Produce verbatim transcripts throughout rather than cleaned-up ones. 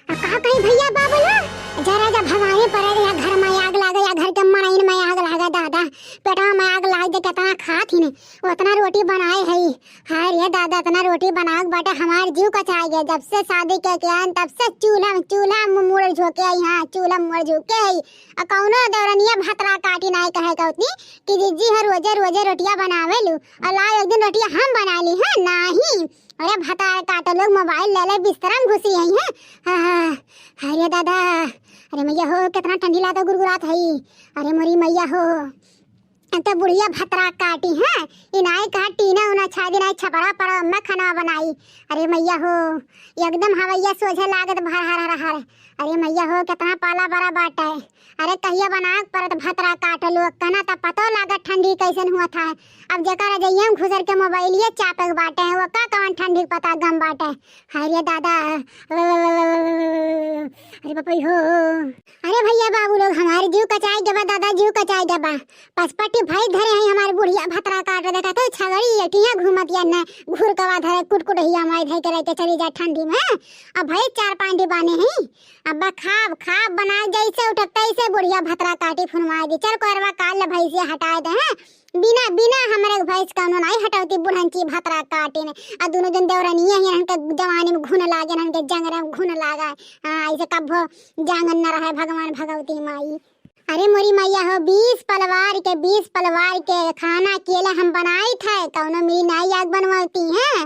अब का कही भइया बाबू लोग, जरा जा भगावे पड़े, या घर में आग लागे, या घर के मड़इन में आग लागे, दादा, पेटवा में आग लाग दे, केतना खात ही नहीं, ओतना रोटी बनाए हई। हाय रे दादा, एतना रोटी बनावे के बाटे, हमार जीव कचाई गया। जब से शादी के, के आन, तब से चूल्हा, चूल्हा मुड़ झोंके आई, हाँ, चूल्हा मुड़ झोंके आई। आ कौनो देवरनिया भतरा काटी नाई कहे कहती कि जिज्जी हो रोजे, रोजे रोटिया बनावे लू, और लाओ एक दिन रोटिया हम बना ली, हाँ, नाही। अरे भतार काटो लोग, मोबाइल ले ले, बिस्तरा में घुसी आई हैं। हाँ, हाँ, अरे दादा, अरे मैया हो, केतना ठंडी लागत गुरगुरात हई। अरे मोरी मैया हो, अब तो बुढ़िया भतरा काटी हैं। ई नाई कहा टीना उना छादी, नाई छपरा पड़ा, मैं खाना बनाई। अरे मैया हो, एकदम हवैया सोझे लागत भर हर हर हर। अरे मैया हो, केतना पाला बड़ा बाटे। अरे कहिया बनावे के परत भतरा काटो लोग, कना त पतो लागत ठंडी कैसन हुआ था। अब जेकर रजइया में घुसर के मोबाइलिए चापे के बाटे, वो का कवन ठंडी के पता गम बाटे। हाय रे दादा, अरे बाप रे हो। अरे भइया बाबू लोग, हमारे जीव कचाई गबा दादा, जीव कचाई गबा। पचपटी भाई घरे हैं हमारे बुढ़िया भतरा काट रहे, देखा तो छगड़ी एटिया घूमत या न घुरकवा धरे कुटकुट हिया माई धई के रह के चली जा ठंडी में। अब भाई चार पांडी बाने हैं, अब खाब खाब बना जैसे उठत तैसे बुढ़िया भतरा काटी फुनवा दी। चल कोरवा काल ले भैंसिया हटाए दे हैं, बिना बिना हमरे भैंस कौनो नाई हटौती बुढ़ंची भतरा काटी ने। आ दोनों जन देवरनिया ही इनके जवानी में घुन लागे, इनके जंगरे में घुन लागे। हाँ, ऐसे कब्बो जांगन न रहे भगवान भगवती माई। अरे मोरी मैया हो, बीस पलवार के, बीस पलवार के खाना अकेले हम बनाई थे, कौनो मिली नाई आग बनवाती हैं।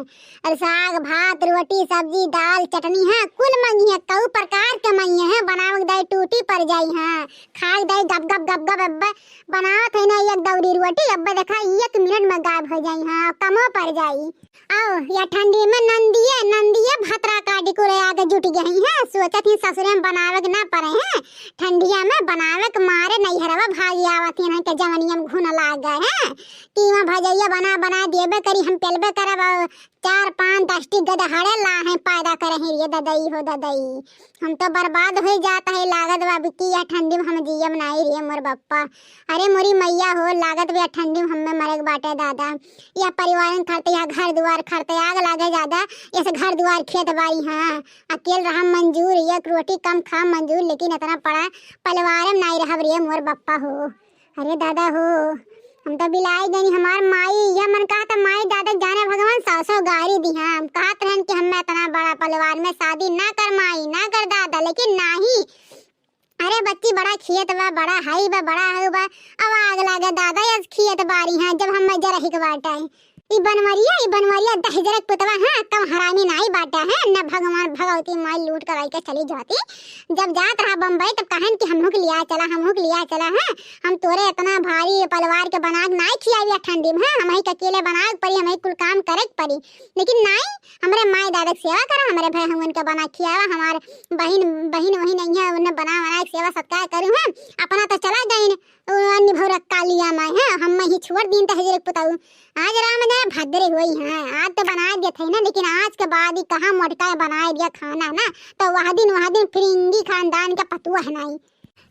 और साग भात रोटी सब्जी दाल चटनी है, कुल मंगी है, कऊ प्रकार के मंगी है, बनावे के दाई टूटी पड़ जाई है, खाए के दाई गप गप गप गप। अब बनावत है ना एक दौरी रोटी, अब देखा एक मिनट में गायब हो जाई है, कमो पड़ जाई। आओ, या ठंडी में नंदिये, नंदिये भतरा काटी कुल आके जुट गई हैं। सोचत ही ससुरे में बनावे के ना पड़े हैं, ठंडिया में बनावे के मारे नैहरवा भागी आवत ही, इनके जवनिया में घुन लाग गए हैं। कीमा भजैया बना बना देबे करी, हम पेलबे करब। चार पाँच दस टी गदहड़े ला हैं पैदा करे हैं रे ददई हो ददई। हम तो बर्बाद हो जात है, लागत बा अब की यह ठंडी में हम जियब नाई रे मोर बप्पा। अरे मोरी मैया हो, लागत बा ठंडी में हमें मरे के बाटे दादा। यह परिवारन खरते, यह घर दुआर खरते आग लागे ज्यादा, इस घर दुआर खेत बाड़ी हाँ। अकेल रहा मंजूर, एक रोटी कम खा मंजूर, लेकिन इतना पड़ा परिवार में नाई रहब रे मोर बप्पा हो। अरे दादा हो, हम तो बिलाई गनी हमार माई, यह मन कहा था माई दादा जाने भगवान सासो गारी दी। हाँ, हम कहत रहन कि हमें इतना बड़ा परिवार में शादी ना कर माई, ना कर दादा, लेकिन नाही। अरे बच्ची, बड़ा खेत बा, बड़ा हाई बा, बड़ा हाई बा। अब आग लागे दादा, यस खेत बारी हाँ, जब हम जरा हिक बाटा है। ई बनवरिया, ई बनवरिया दहिजरक पुतवा, हाँ, कम हरामी नाई बाटा है, न भगवान भगवती माई लूट कर आई के चली जाती। जब जात रहा बम्बई, तब कहन कि हमहू के लिया चला, हमहू के लिया चला, हाँ, हम तोरे इतना भारी परिवार के बना के नाई खियावी ठंडी में, हाँ, हमही के अकेले बनावे के पड़ी, हमही कुल काम करे के पड़ी, लेकिन नाई, हमरे माई दादा के सेवा करा, हमरे भाई हम उनके बना खियावा, हमार बहिन, बहिन वहिन अइहें, उन्हें बना बना के सेवा सत्कार करी, हाँ, अपना तो चला गइन, उ अन्नी भौरा कालिया माई, हाँ, हम ही छोड़ दीन त हजरे पुताऊ। आज राम जाने भद्रे होई हैं, आज तो बनाए दिया थे ना, लेकिन आज के बाद ही कहाँ मोटका बनाए दिया खाना ना, तो वह दिन, वह दिन फिरिंगी खानदान के पतुआ है नाई।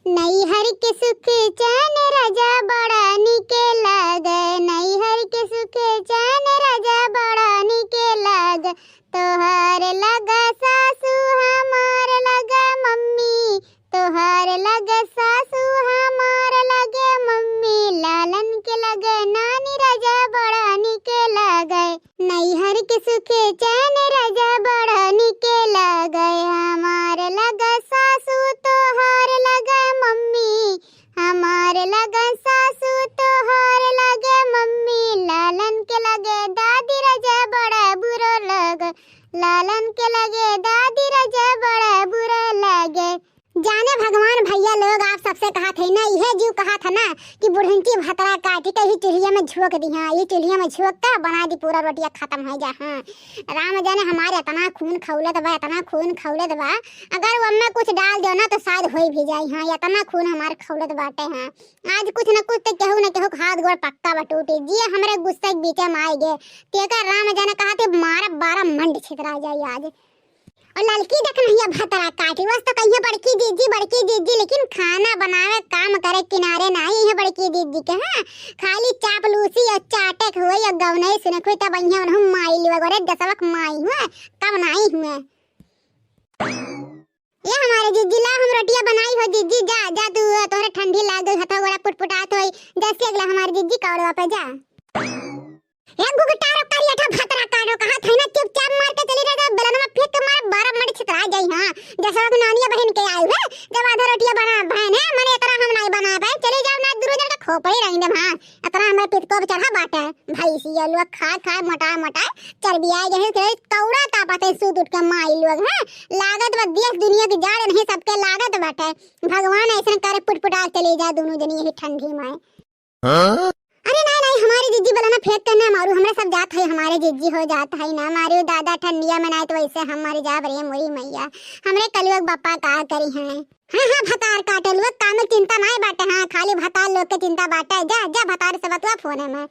नैहर के सुख चैन राजा बड़ा निके लागे, नैहर के सुख चैन राजा बड़ा निके लागे, तोहार लगा सासू हमार लगा मम्मी, तोहार लगे सासू हमार लगे मम्मी, लालन के लगे नानी राजा बड़ा निके लागे। नैहर के सुखे चैन राजा बड़ा निके लागे, हमार लगे सासू तोहार लगे मम्मी, हमार लगे सासू तोहार लगे मम्मी, लालन के लगे दादी राजा बड़ा बुरो लगे, लालन के लगे दादी राजा बड़ा बुरो लगे। जाने भगवान भइया लोग आप सबसे कहा थे ना, इहे जीव कहा था ना कि बुढ़ंची भतरा काटी के ही चूल्हिया में झोंक दी, हाँ, ये चूल्हिया में झोंक के बना दी पूरा रोटिया खत्म हो जा, हाँ। राम जाने हमारे इतना खून खौलत बा, इतना खून खौलत बा, अगर वो में कुछ डाल दो ना तो शायद हो भी जाए, हाँ, इतना खून हमार खौलत बाटे, हाँ। आज कुछ न कुछ तो केहू न केहू के हाथ गोड़ पक्का बा टूटी, जिए हमरे गुस्से के बीचे में आए गए, तेकर राम जाने कहा थे मारा बारह मंड छितरा जाए आज। और ललकी देख नहीं है भतरा काटी, बस तो कहिए बड़की जीजी, बड़की जीजी, लेकिन खाना बनावे काम करे किनारे नहीं है बड़की जीजी के, हाँ, खाली चापलूसी और चाटे के हुए या गवनई सुने के हुए, तब अइहें उन्हों माई लिवा गोरे दसवक माई हुए, कब नाई हुए। जिज्जी ला हम रोटिया बनाई हो जिज्जी, जा, जा तू, तोहरे ठंडी लाग गई, हथवा गोड़ा पुटपुटात होई, जा सेक ला हमारी जिज्जी कौड़वा पे जा। ए गुगटारो करिया ठा भतरा काटो, कहा था ना चुपचाप मार के चली रह जा, बेलनवा फेंक के मार, बारह मिनट छितरा जाई, हाँ, जैसे अब नानिया बहन के आए हुए, जब आधा रोटिया बना बहन है, मने इतना हम नहीं बना पाए, चले जाओ ना, दूर जन का खोपड़ी रही दे, हाँ, इतना हमें पितको पे चढ़ा बाटे, भैंसिया लोग खा खा मोटा मोटा चर्बिया जैसे तेरे कौड़ा तापत है, सूत उठ के माई लोग, हैं, लागत बा देश दुनिया की जाड़ नहीं सबके लागत बाटे, भगवान ऐसन करे पुटपुटा चले जा दोनों जनी यही ठंडी में। हाँ? अरे नहीं, नहीं, हमारी जिज्जी बलना फेंक के ना मारू, हमरे सब जात है, हमारे जिज्जी हो जात है ना मारू, दादा ठंडिया में ना तो वैसे हम मर जाब रे मोरी मैया, हमरे कलुआ के बापा का करी हैं। हाँ, हाँ, भतार काटे लोग, काम में चिंता नहीं बाटे, हाँ, खाली भतार लोग के चिंता बाटे, जा, जा, भतार से बतवा फोन में।